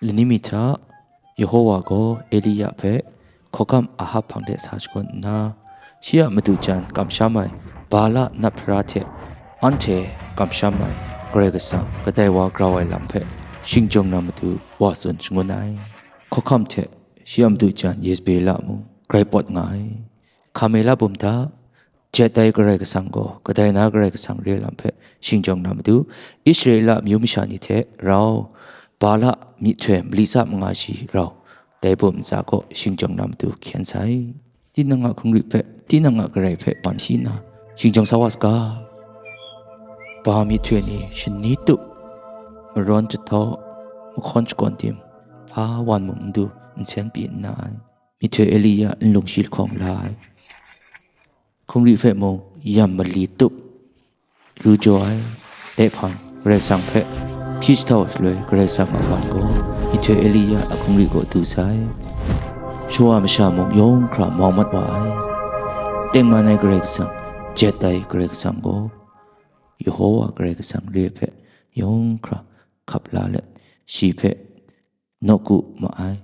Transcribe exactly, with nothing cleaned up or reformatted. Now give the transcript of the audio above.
Lani mi hta, Yehowa gaw Eliya hpe hkawhkam Ahab hpang de sa shangun nna, shi a madu jan kamsham ai Bala nap hpara hte anhte kamsham ai Karai Kasang kadai wa grau ai lam hpe shingjawng na matu wa tsun shangun ai. Hkawhkam hte shi a madu jan Yezebela mung grai pawt nga ai. Karmela bum hta, jet ai Karai Kasang gaw kadai na Karai Kasang re ai lam hpe shingjawng na matu, Israela amyu masha ni hte rau Bala myihtoi mali tsa manga shi rau dai bum ntsa kaw shingjawng na matu hkyen sai. Tinang a hkungri hpe, tinang a Karai hpe ban shi nna, shingjawng sa wa saga. Ba myihtoi ni shani tup, marawn jahtaw, mahkawn shakawn tim, hpa wan mung n du, nsen pyi nna ai. Myihtoi Eliya nlung shi lahkawng la ai. Hkungri hpe mung yam mali tup, lu jaw ai. Dai hpang Karai Kasang hpe hpyi jahtau shaloi, Karai Kasang a man gaw myihtoi Eliya a hkungri kaw du sai. Shawa masha mung yawng hkra mau mat wa ai. Tengman ai Karai Kasang, jet ai Karai Kasang gaw, Yehowa Karai Kasang re hpe yawng hkra hkap la let, shi hpe nawku ma ai.